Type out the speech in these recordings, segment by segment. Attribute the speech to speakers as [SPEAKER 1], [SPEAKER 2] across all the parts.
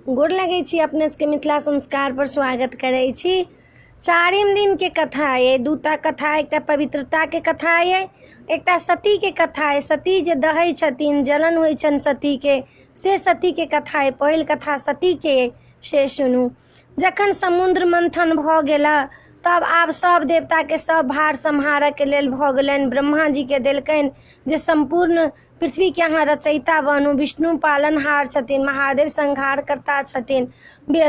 [SPEAKER 1] गोर लगै छी अपने सबके मिथिला संस्कार पर स्वागत करै छी। चारिम दिनके कथा अइ, दूटा कथा, एकटा पवित्रताके कथा अइ, एकटा सतीके कथा अइ। सती जे दहै छथिन, जलन होइ छनि सतीके, से सतीके कथा अइ। पहिल कथा सतीके अइ, से सुनू। जखन समुद्र मन्थन भऽ गेल तब आब सब देवताके सब भार सम्हारऽके लेल भऽ गेलनि। ब्रह्मा जीके देलकनि जे सम्पूर्ण पृथ्वीके अहाँ रचयिता बनू। विष्णु पालनहार छथिन, महादेव संहारकर्ता छथिन।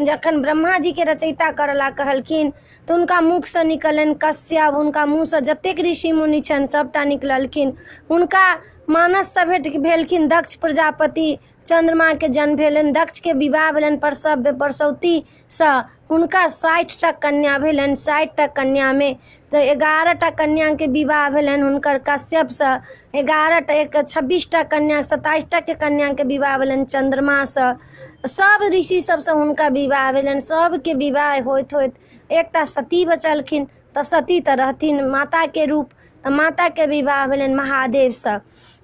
[SPEAKER 1] जखन ब्रह्मा जीके रचयिता करऽ ला कहलखिन तऽ हुनका मुखसँ निकललनि कश्यप, हुनका मुँहसँ जतेक ऋषि मुनि छनि सबटा निकललखिन। हुनका मानससँ भेट भेलखिन दक्ष प्रजापति, चन्द्रमाके जन्म भेलनि, दक्षके विवाह भेलनि प्रसव प्रसौतीसँ। हुनका 60टा कन्या भेलनि। 60टा कन्यामे तऽ 11टा कन्याके विवाह भेलनि हुनकर कश्यपसँ। 11टा एक 26टा कन्या, 27टाके कन्याके विवाह भेलनि चन्द्रमासँ। सब ऋषि सबसँ हुनका विवाह भेलनि। सबके विवाह होइत होइत एकटा सती बचलखिन। तऽ सती तऽ रहथिन माताके रूप, तऽ माताके विवाह भेलनि महादेवसँ।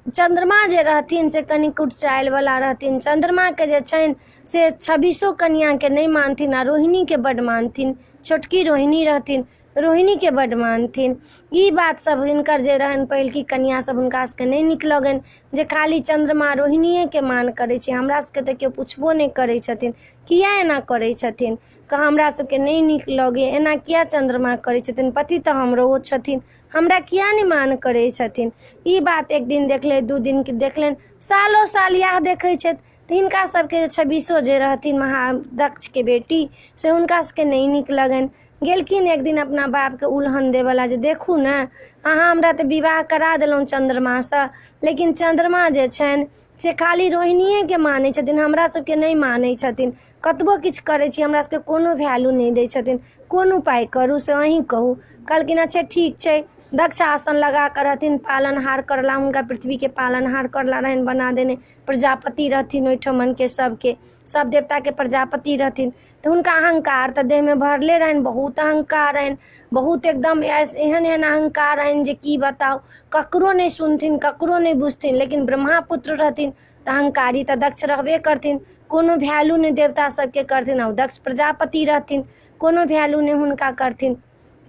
[SPEAKER 1] चन्द्रमा जे रहथिन से कनि कुटचालिवला रहथिन। चन्द्रमाके जे छनि से 26 कन्याके नहि मानथिन आ रोहिणीके बड्ड मानथिन। छोटकी रोहिणी रहथिन, रोहिणीके बड्ड मानथिन। ई बात सब हिनकर जे रहनि पहिलकी कन्या सब, हुनका सबके नहि नीक लगनि जे खाली चन्द्रमा रोहिणीएके मान करै छै, हमरा सबके तऽ केओ पुछबो नहि करै छथिन, किया एना करै छथिन? हमरा सबके नहि नीक लगैए, एना किया चन्द्रमा करै छथिन? पति तऽ हमरो ओ छथिन, हमरा किया नहि मान करै छथिन? ई बात एक दिन देखलनि, दू दिन देखलनि, सालो साल इएह देखै छथि। तऽ हिनका सबके 26 जे रहथिन महादक्षके बेटी, से हुनका सबके नहि नीक लगनि। गेलखिन एक दिन अपना बापके उलहन देबऽला जे देखू ने, अहाँ हमरा तऽ विवाह करा देलहुँ चन्द्रमासँ, लेकिन चन्द्रमा जे छनि से खाली रोहिणीएके मानै छथिन, हमरा सबके नहि मानै छथिन। कतबो किछु करै छी हमरा सबके कोनो वैल्यू नहि दै छथिन। कोन उपाय करू से अहीँ कहू। कहलखिन अच्छा ठीक छै। दक्ष आसन लगा कऽ रहथिन, पालनहार करला, हुनका पृथ्वीके पालनहार करला रहनि बना देने। प्रजापति रहथिन ओहिठमनके, सबके सब देवताके प्रजापति रहथिन। तऽ हुनका अहंकार तऽ देहमे भरले रहनि, बहुत अहंकार रहनि, बहुत एकदम एहन एहन अहंकार रहनि जे की बताउ। ककरो नहि सुनथिन, ककरो नहि बुझथिन। लेकिन ब्रह्मा पुत्र रहथिन तऽ अहंकारी तऽ दक्ष रहबे करथिन, कोनो वैल्यू नहि देवता सबके करथिन। आ दक्ष प्रजापति रहथिन, कोनो वैल्यू नहि हुनका करथिन।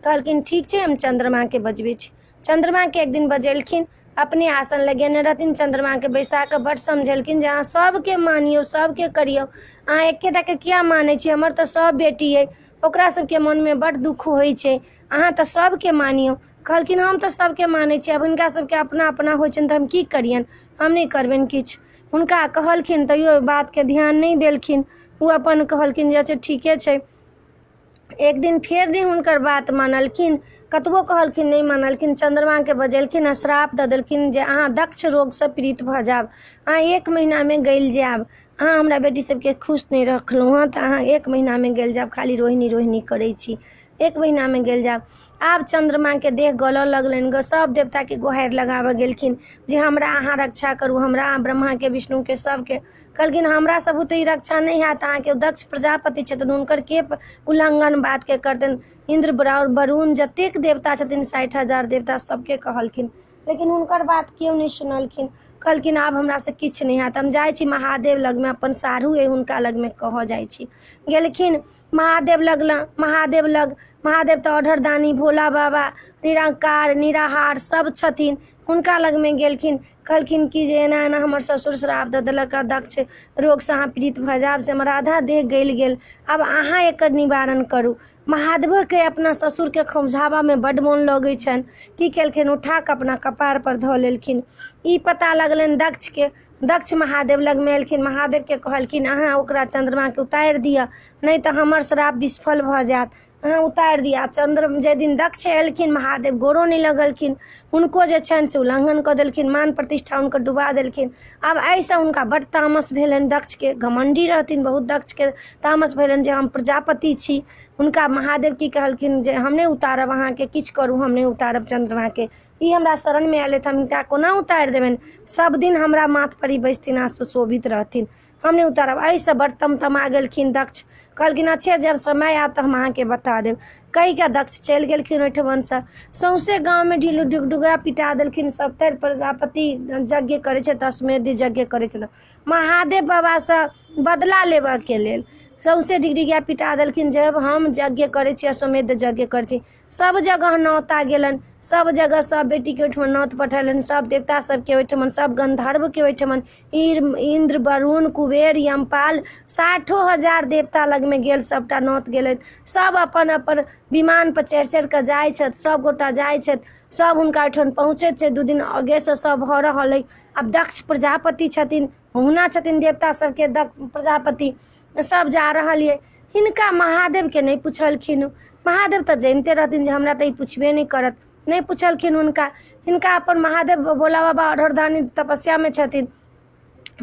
[SPEAKER 1] कहलखिन ठीक छै, हम चन्द्रमाके बजबै छी। चन्द्रमाके एक दिन बजेलखिन, अपने आसन लगेने रहथिन। चन्द्रमाके बैसा कऽ बड्ड समझेलखिन जे अहाँ सबके मानियौ, सबके करियौ, अहाँ एकेटाके किया मानै छी? हमर तऽ सब बेटी अइ, ओकरा सबके मनमे बड्ड दुःख होइ छै, अहाँ तऽ सबके मानियौ। कहलखिन हम तऽ सबके मानै छी, आब हिनका सबके अपना अपना होइ छनि तऽ हम की करियनि, हम नहि करबनि किछु। हुनका कहलखिन तैयो ओहि बातके ध्यान नहि देलखिन। ओ अपन कहलखिन जे अच्छा ठीके छै। एक दिन फेर नहि हुनकर बात मानलखिन, कतबो कहलखिन नहि मानलखिन। चन्द्रमाके बजेलखिन आ श्राप दऽ देलखिन जे अहाँ दक्ष रोगसँ पीड़ित भऽ जायब, अहाँ 1 महीनामे गलि जायब। अहाँ हमरा बेटी सबके खुश नहि रखलहुँ हँ तऽ अहाँ 1 महीनामे गलि जायब, खाली रोहिणी रोहिणी करै छी, 1 महीनामे गलि जायब। आब चन्द्रमाके देह गलऽ लगलनि। सब देवताके गोहारि लगाबऽ गेलखिन जे हमरा अहाँ रक्षा करू, हमरा ब्रह्माके विष्णुके सबके। कहलखिन हमरा सब बुते ई रक्षा नहि हैत, अहाँके दक्ष प्रजापति छथिन, हुनकर के उल्लंघन बातके करतनि? इन्द्र वरुण जतेक देवता छथिन, 60,000 देवता सबके कहलखिन, लेकिन हुनकर बात केओ नहि सुनलखिन। कहलखिन आब हमरासँ किछु नहि हैत, हम जाइ छी महादेव लगमे, अपन साढ़ू अइ हुनका लगमे कहऽ जाइ छी। गेलखिन महादेव लग, महादेव लग, महादेव तऽ औढरदानी भोला बाबा निराकार निराहार सब छथिन, हुनका लगमे गेलखिन। कहलखिन कि जे एना एना हमर ससुर श्राप दऽ देलक, दक्ष रोगसँ अहाँ पीड़ित भऽ जायब, से हमर आधा देह गलि गेल, आब अहाँ एकर निवारण करू। महादेवोके अपना ससुरके खौंझाबऽमे बड्ड मोन लगै छनि। की केलखिन, उठा कऽ अपना कपारपर धऽ लेलखिन। ई पता लगलनि दक्षके। दक्ष महादेव लगमे एलखिन, महादेवके कहलखिन अहाँ ओकरा चन्द्रमाके उतारि दिअ, नहि तऽ हमर श्राप विफल भऽ जायत, अहाँ उतारि दिअ। चन्द्र जाहि दिन दक्ष एलखिन, महादेव गोरो नहि लगलखिन, हुनको जे छनि से उल्लंघन कऽ देलखिन, मान प्रतिष्ठा हुनकर डुबा देलखिन। आब एहिसँ हुनका बड्ड तामस भेलनि दक्षके, घमण्डी रहथिन बहुत, दक्षके तामस भेलनि जे हम प्रजापति छी। हुनका महादेव की कहलखिन जे हम नहि उतारब अहाँके, किछु करू हम नहि उतारब चन्द्रमाके, ई हमरा शरणमे आयल तऽ हम हिनका कोना उतारि देबनि? सब दिन हमरा माथपर ई बैसथिन आ सुशोभित रहथिन, हम नहि उतारब। एहिसँ बड्ड तमतमा गेलखिन दक्ष। कहलखिन अच्छे जब समय आयत तऽ हम अहाँके बता देब। कहिके दक्ष चलि गेलखिन ओहिठमनसँ। सौँसे गाँवमे ढिल डुगडुगा पिटा देलखिन। सबतरि प्रजापति यज्ञ करै छै, अश्वमेध यज्ञ करै छथिन। महादेव बाबासँ बदला लेबऽके लेल। सौँसे डिगडिगिया पिटा देलखिन जे हम यज्ञ करै छी, अश्वमेध यज्ञ करै छी। सब जगह नौता गेलनि, सब जगह सब बेटीके ओहिठमा नौत पठेलनि, सब देवता सबके ओहिठमन, सब गन्धर्वके ओहिठमन, इन्द्र, वरुण, कुबेर, यमपाल, 60,000 देवता लगमे गेल, सबटा नौत गेलनि। सब अपन अपन विमानपर चढ़ि चढ़िकऽ जाइ छथि, सब गोटा जाइ छथि, सब हुनका ओहिठाम पहुँचैत छै। 2 दिन आगेसँ सब भऽ रहल अइ। आब दक्ष प्रजापति छथिन, हुना छथिन देवता सबके दक्ष प्रजापति, सब जा रहल अइ। हिनका महादेवके नहि पुछलखिन। महादेव तऽ जनिते रहथिन जे हमरा तऽ ई पुछबे नहि करत, नहि पुछलखिन हुनका। हिनका अपन महादेव भोला बाबा अढ़रदानी तपस्यामे छथिन।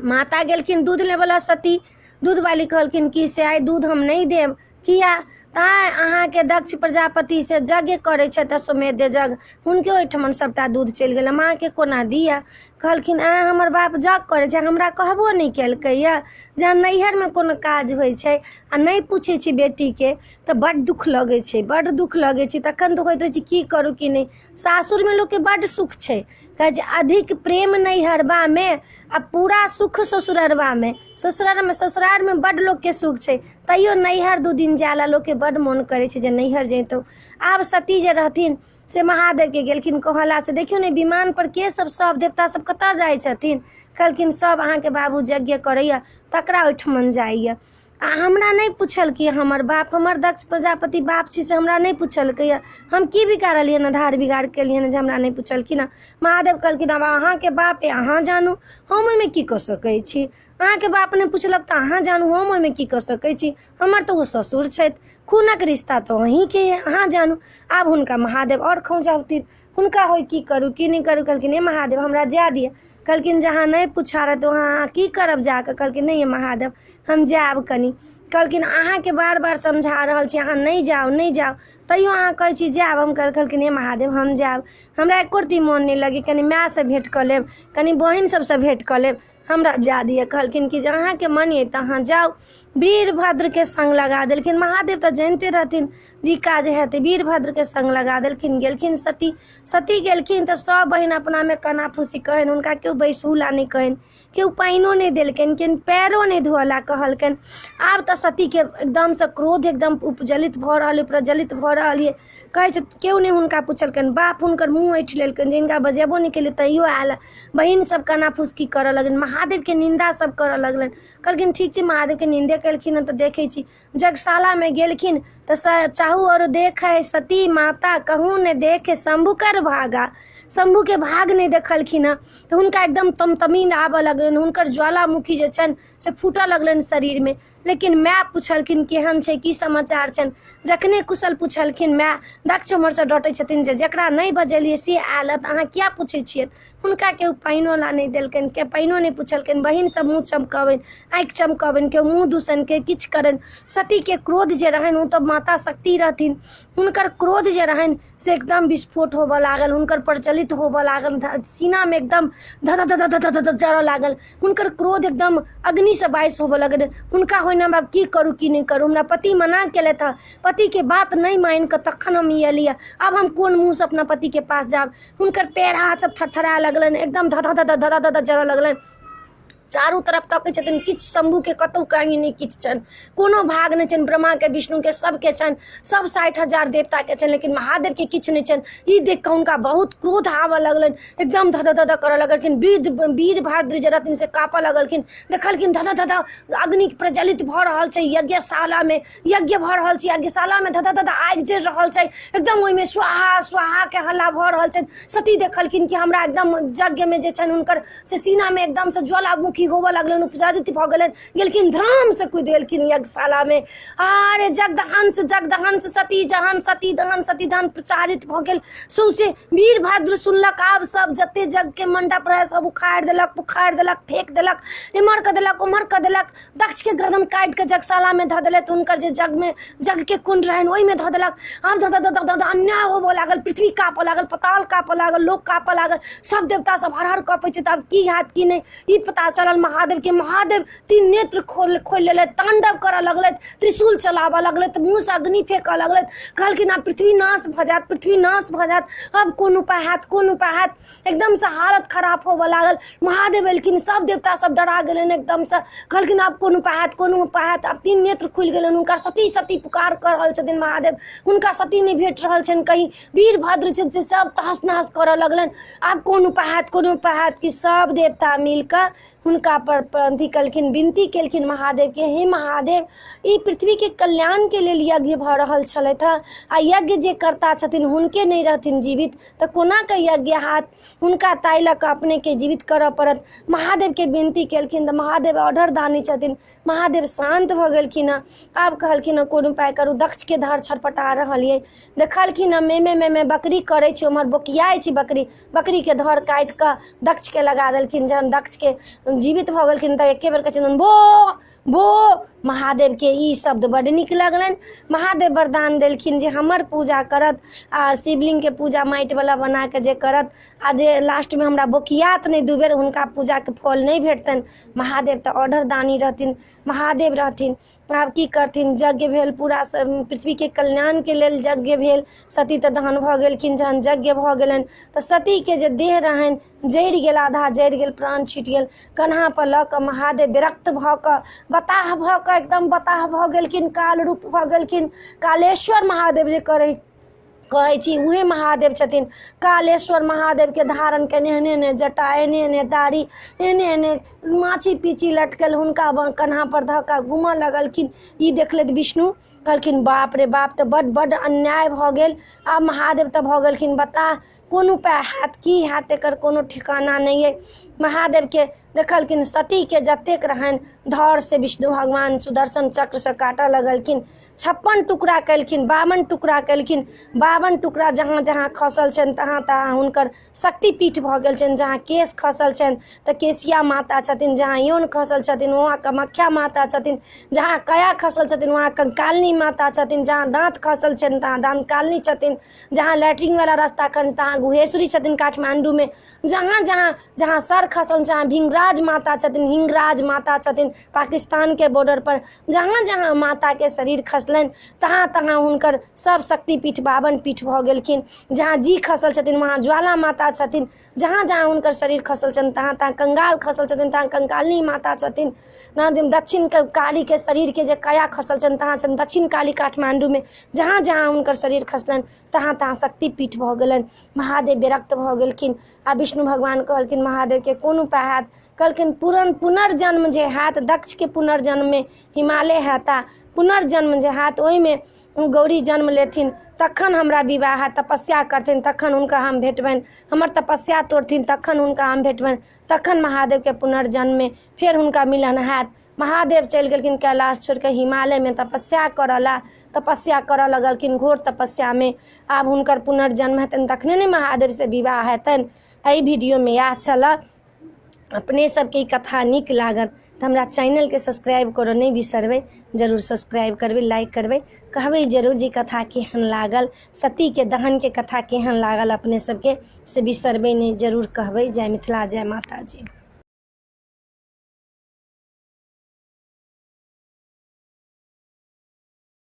[SPEAKER 1] माता गेलखिन दूध लेबऽला सती, दूधवाली कहलखिन कि से आइ दूध हम नहि देब। किया? ताँ अहाँके दक्ष प्रजापति से यज्ञ करै छथि अश्वमेध यज्ञ, हुनके ओहिठमन सबटा दूध चलि गेल, हम अहाँके कोना दिअ? कहलखिन आँय हमर बाप यज्ञ करै छै, हमरा कहबो नहि केलकैए। जहन नैहरमे कोनो काज होइ छै आ नहि पूछै छै बेटीके तऽ बड्ड दुःख लगै छै, बड्ड दुःख लगै छै। तखन तऽ होइत रहै छै की करू की नहि। सासुरमे लोकके बड्ड सुख छै, कहै छै अधिक प्रेम नैहरबामे आ पूरा सुख ससुररबामे। ससुरारमे बड्ड लोकके सुख छै, तैयो नैहर 2 दिन जाय लए लोकके बड्ड मोन करै छै जे नैहर जैतहुँ। आब सती जे रहथिन से महादेवके गेलखिन कहला से देखियौ ने विमानपर के सब सब देवता सब कतऽ जाइ छथिन? कहलखिन सब अहाँके बाबू यज्ञ करैए तकरा ओहिठमन जाइए। आ हमरा नहि पुछलकै हमर बाप, हमर दक्ष प्रजापति बाप छी से हमरा नहि पुछलकैए। हम की बिगाड़लियै हन, धार बिगाड़ केलियै हन जे हमरा नहि पुछलखिन हँ? महादेव कहलखिन आब अहाँके बाप अइ, अहाँ जानू, हम ओहिमे की कऽ सकै छी? अहाँके बाप नहि पुछलक तऽ अहाँ जानू, हम ओहिमे की कऽ सकै छी? हमर तऽ ओ ससुर छथि, खूनक रिश्ता तऽ अहीँके अइ, अहाँ जानू। आब हुनका महादेव आओर खौंझौथिन, हुनका होइ की करू की नहि करू। कहलखिन हे महादेव हमरा जाय दिअ। कहलखिन जहाँ नहि पुछारत वहाँ अहाँ की करब जाकऽ? कहलखिन नहि हे महादेव हम जायब कनी। कहलखिन अहाँके बार बार समझा रहल छी, अहाँ नहि जाउ नहि जाउ, तैयो अहाँ कहै छी जायब। हम कहलखिन हे महादेव हम जायब, हमरा एको रत्ती मोन नहि लगैए, कनी मायसँ भेँट कऽ लेब, कनी बहिन सबसँ भेँट कऽ लेब, हमरा जाय दिअ। कहलखिन कि जे अहाँके मन अइ तऽ अहाँ जाउ। वीरभद्रके सङ्ग लगा देलखिन। महादेव तऽ जनिते रहथिन जे ई काज हेतै। वीरभद्रके सङ्ग लगा देलखिन। गेलखिन सती, सती गेलखिन तऽ सब बहिन अपनामे कना फूसी कहनि, हुनका केओ बैसू ला नहि कहनि, केओ पानिओ नहि देलकनि, केओ पैरो नहि धोअ ला कहलकनि। आब तऽ सतीके एकदमसँ क्रोध एकदम उपजलित भऽ रहल अइ, प्रज्वलित भऽ रहल अइ। कहै छै केओ नहि हुनका पुछलकनि। बाप हुनकर मुँह ऐँठि लेलकनि जे हिनका बजेबो नहि केलियै तैयो आयल। बहिन सब कना फुसकी करऽ लगलनि, महादेवके निन्दा सब करऽ लगलनि। कहलखिन ठीक छै महादेवके निन्दे केलखिन हँ तऽ देखै छी। यज्ञशालामे गेलखिन तऽ चाहू आओर देखै सती माता कहूँ ने देखे शंभुकर भागा। शंभुके भाग नहि देखलखिन हँ तऽ हुनका एकदम तमतमीन आबऽ लगलनि, हुनकर ज्वालामुखी जे छनि से फूटऽ लगलनि शरीरमे। लेकिन माय पुछलखिन केहन छै, की समाचार छनि? जखने कुशल पुछलखिन माय, दक्ष उम्हरसँ डँटै छथिन जे जकरा नहि बजेलियै से आयल हँ तऽ अहाँ किया पूछै छियै? हुनका केओ पानिओ ला नहि देलकनि, केओ पानिओ नहि पुछलकनि। बहिन सब मुँह चमकबनि, आँखि चमकबनि, केओ मुँह दूसनि, केओ किछु करनि। सतीके क्रोध जे रहनि, ओ तऽ माता शक्ति रहथिन, हुनकर क्रोध जे रहनि से एकदम विस्फोट होबऽ लागल, हुनकर प्रचलित होबऽ लागल, सीनामे एकदम धध धध धध धध जरऽ लागल। हुनकर क्रोध एकदम अग्निसँ बाइस होबऽ लगल। हुनका होइन हम आब की करू की नहि करू, हमरा पति मना केलथि हँ, पतिके बात नहि मानिकऽ तखन हम ई एलियै, आब हम कोन मुँहसँ अपना पतिके पास जायब? हुनकर पैर हाथ सब थरथराए लगलनि, एकदम धध धध धध धध जरऽ लगलनि। चारू तरफ तकै छथिन, किछु शंभुके कतहु कहीं नहि किछु छनि, कोनो भाग नहि छनि। ब्रह्माके विष्णुके सबके छनि, सब 60,000 देवताके छनि, लेकिन महादेवके किछु नहि छनि। ई देख कऽ हुनका बहुत क्रोध आबऽ लगलनि, एकदम धध धध करऽ लगलखिन। वीरभद्र जे रहथिन से काँपऽ लगलखिन। देखलखिन धध धध अग्नि प्रज्वलित भऽ रहल छै, यज्ञशालामे यज्ञ भऽ रहल छै, यज्ञशालामे धध धध आगि जरि रहल छै, एकदम ओहिमे स्वाहा स्वाहाके हल्ला भऽ रहल छनि। सती देखलखिन कि हमरा एकदम यज्ञमे जे छनि हुनकर से सीनामे एकदमसँ ज्वालामुखी होबऽ लगलनि, उपजादित भऽ गेलनि। गेलखिन धरामसँ कुदि गेलखिन यज्ञशालामे। आरे जगदहंस जगदहंस सती जहन सती दहन सती दहन प्रचारित भऽ गेल सौँसे। वीरभद्र सुनलक, आब सब जते यज्ञके मंडप रहै सब उखाड़ि देलक पुखाड़ि देलक, फेक देलक, एम्हर कऽ देलक ओम्हर कऽ देलक। दक्षके गर्दन काटिकऽ यज्ञशालामे धऽ देलथि, हुनकर जे यज्ञमे यज्ञके कुंड रहनि ओहिमे धऽ देलक। आब धऽ धऽ धऽ धऽ अन्याय होबऽ लागल, पृथ्वी काँपऽ लागल, पताल काँपऽ लागल, लोक काँपऽ लागल, सब देवता सब हर हर कँपै छै। तऽ आब की हैत की नहि ई पता चलल। चलल महादेवके। महादेव 3 नेत्र खोलि लेलथि, तांडव करऽ लगलथि, त्रिशूल चलाबऽ लगलथि, मुँहसँ अग्नि फेंकऽ लगलथि। कहलखिन आब पृथ्वी नाश भऽ जायत, पृथ्वी नाश भऽ जायत, आब कोन उपाय हैत, कोन उपाय हैत। एकदमसँ हालत खराब होबऽ लागल। महादेव एलखिन, सब देवता सब डरा गेलनि एकदमसँ। कहलखिन आब कोन उपाय हैत, कोन उपाय हैत। आब 3 नेत्र खुलि गेलनि हुनकर, सती सती पुकार कऽ रहल छथिन महादेव, हुनका सती नहि भेट रहल छनि कहीं। वीरभद्र छथि से सब तहस नहस करऽ लगलनि। आब कोन उपाय हैत, कोन उपाय हैत कि सब देवता मिलकऽ हुनका पर अथी केलखिन, विनती केलखिन महादेवके, हे महादेव ई पृथ्वीके कल्याणके लेल यज्ञ भऽ रहल छलथि हँ, आ यज्ञ जे कर्ता छथिन हुनके नहि रहथिन जीवित तऽ कोना कऽ यज्ञ हैत, हुनका ताहि लऽ कऽ अपनेके जीवित करऽ पड़त। महादेवके विनती केलखिन तऽ महादेव ऑर्डर दानी छथिन, महादेव शान्त भऽ गेलखिन हँ। आब कहलखिन हँ कोन उपाय करू, दक्षके धर छटपटा रहल अइ। देखलखिन हँ मेमे मेमे बकरी करै छै, ओम्हर बोकियाइ छै बकरी, बकरीके धर काटि कऽ दक्षके लगा देलखिन। जहन दक्षके जीवित भऽ गेलखिन तऽ एके बेर कहै छथिन बो बो। महादेवके ई शब्द बड्ड नीक लगलनि। महादेव वरदान देलखिन जे हमर पूजा करत आ शिवलिंगके पूजा माटिवला बनाकऽ जे करत आ जे लास्टमे हमरा बोकियात नहि 2 बेर, हुनका पूजाके फल नहि भेटतनि। महादेव तऽ ऑर्डर दानी रहथिन, महादेव रहथिन। आब की करथिन, यज्ञ भेल पूरा पृथ्वीके कल्याणके लेल यज्ञ भेल। सती तऽ दहन भऽ गेलखिन। जहन यज्ञ भऽ गेलनि तऽ सतीके जे देह रहनि जरि गेल, आधा जरि गेल, प्राण छुटि गेल। कन्हा पर लऽ कऽ महादेव विरक्त भऽ कऽ बताह भऽ कऽ एकदम बताह भऽ गेलखिन, काल रूप भऽ गेलखिन। कालेश्वर महादेव जे कहै छी उहे महादेव छथिन। कालेश्वर महादेवके धारण केने एहने एहने जटा, एहने एहने दाढ़ी, एहने एहने माछी पीछी लटकल हुनका कन्हा पर धऽ कऽ घूमऽ लगलखिन। ई देखलथि विष्णु, कहलखिन बाप रे बाप, तऽ बड बड अन्याय भऽ गेल। आब महादेव तऽ भऽ गेलखिन बताह, कोन उपाय हैत, की हैत, एकर कोनो ठिकाना नहि अइ। महादेवके देखलखिन सतीके जतेक रहनि धर से विष्णु भगवान सुदर्शन चक्रसँ काटऽ लगलखिन। 56 टुकड़ा केलखिन, 52 टुकड़ा केलखिन। 52 टुकड़ा जहाँ जहाँ खसल छनि तहाँ तहाँ हुनकर शक्तिपीठ भऽ गेल छनि। जहाँ केश खसल छनि तऽ केशिया माता छथिन, जहाँ यौन खसल छथिन वहाँ कामाख्या माता छथिन, जहाँ कया खसल छथिन वहाँ कंकालिनी माता छथिन, जहाँ दाँत खसल छनि तहाँ दाँतकालिनी छथिन, जहाँ लैट्रिनवला रास्ता खसल तहाँ गुहेश्वरी छथिन काठमाण्डूमे, जहाँ जहाँ जहाँ सर खसल जहाँ भिंगराज माता छथिन, हिंगराज माता छथिन पाकिस्तानके बॉर्डर पर, जहाँ जहाँ माताके शरीर खसलनि तहाँ तहाँ हुनकर सब शक्तिपीठ 52 पीठ भऽ गेलखिन। जहाँ जी खसल छथिन वहाँ ज्वाला माता छथिन, जहाँ जहाँ हुनकर शरीर खसल छनि तहाँ तहाँ कंगाल खसल छथिन, तहाँ कंकालिनी माता छथिन। दक्षिण कालीके शरीरके जे कया खसल छनि तहाँ छनि दक्षिण काली काठमाण्डूमे। जहाँ जहाँ हुनकर शरीर खसलनि तहाँ तहाँ शक्तिपीठ भऽ गेलनि। महादेव विरक्त भऽ गेलखिन। आ विष्णु भगवान कहलखिन महादेवके कोन उपाय हैत, कहलखिन पुनर्जन्म जे हैत, दक्षके पुनर्जन्ममे हिमालय हैता, पुनर्जन्म जे हैत ओहिमे गौरी जन्म लेथिन, तखन हमरा विवाह हैत, तपस्या करथिन तखन हुनका हम भेटबनि, हमर तपस्या तोड़थिन तखन हुनका हम भेटबनि, तखन महादेवके पुनर्जन्ममे फेर हुनका मिलन हैत। महादेव चलि गेलखिन कैलाश छोड़िकऽ हिमालयमे तपस्या करऽ ला, तपस्या करऽ लगलखिन घोर तपस्यामे। आब हुनकर पुनर्जन्म हेतनि तखने ने महादेवसँ विवाह हेतनि। एहि वीडियोमे इएह छलऽ। अपने सबके ई कथा नीक लागत तऽ हमरा चैनलके सब्सक्राइब करऽ नहि बिसरबै, जरूर सब्सक्राइब करबै, लाइक करबै, कहबै जरूर जे कथा केहन लागल, सतीके दहनके कथा केहन लागल अपने सबके से बिसरबै नहि, जरूर कहबै। जय मिथिला, जय माताजी।